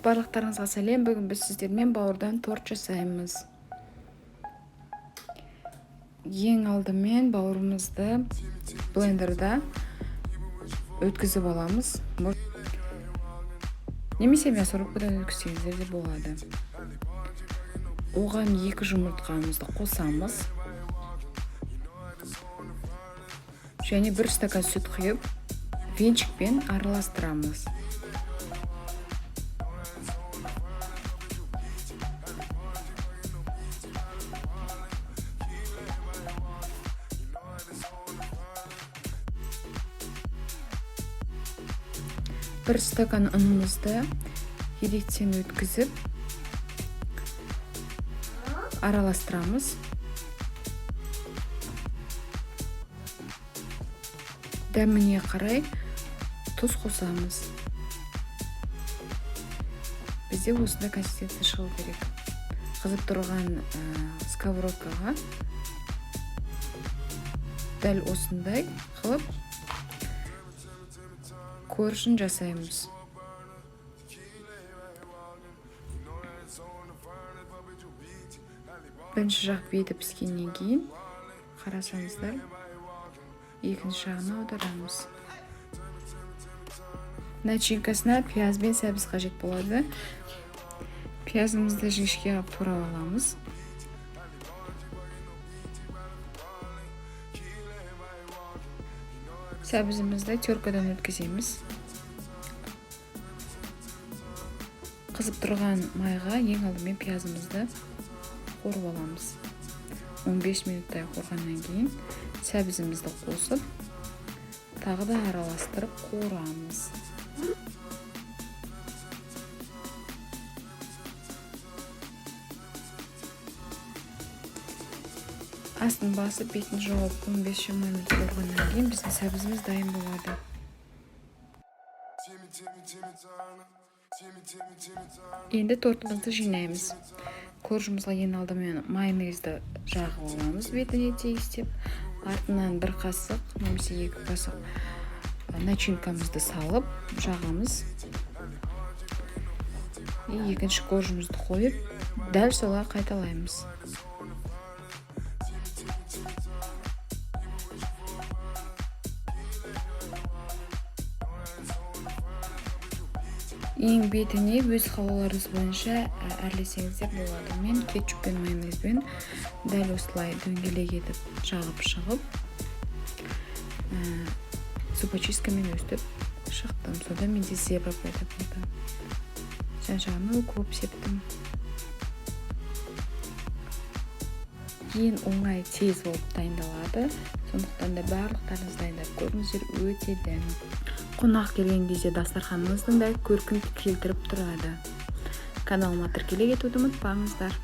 Барлықтарыңызға сәлем. Бүгін біз сіздермен бауырдан торт жасаймыз. Ең алдымен бауырымызды блендерда өткізіп аламыз. Немесе мясорубкадан өткізсеңіздер де болады. Оған 2 жұмыртқамызды қосамыз. Және 1 стакан сүт құйып, венчикпен араластырамыз. Бір стакан ұнымызды електен өткізіп араластырамыз. Дәміне қарай тұз қосамыз. Бізде осындай консистенция шығу керек. Қызып тұрған сковородкаға дәл осындай қылып коржын жасаймыз. Бірінші жақ беті піскеннен кейін қарасаңыздар, екінші жағына аударамыз. Начинкасына пияз бен сәбіз қажет болады. Пиязымызды жіңішке қылып турап аламыз. Сәбізімізді теркадан өткіземіз. Қызып тұрған майға ең алдымен пиязымызды қуырып аламыз. 15 минуттай қуырғаннан кейін сәбізімізді қосып, тағы да араластырып қуырамыз. Астын басып, бетін жауып 15-20 минут қуырғаннан кейін біздің сәбізіміз дайын болады. Енді тортымызды жинаймыз. Коржымызға ең алдымен майонезді жағып аламыз бетіне тегістеп. Артынан 1 қасық немесе 2 қасық начинкамызды салып жағамыз. Екінші коржымызды қойып, дәл солай қайталаймыз. Ең бетіне өз қалауларыңыз бойынша әрлесеңіздер болады. Мен кетчуп пен майонезбен дәл осылай дөңгелек етіп жағып шығып, зубочисткамен өстіп шықтым. Сонда менде зебра пайда болды. Жан-жағына укроп септім. Ең оңай, тез болып дайындалады. Сондықтан да барлықтарыңыз дайындап көріңіздер, өте дәмді. Қонақ келген кезде дастарханыңыздың да көркін келтіріп тұрады. Каналыма тіркеле кетуді ұмытпаңыздар.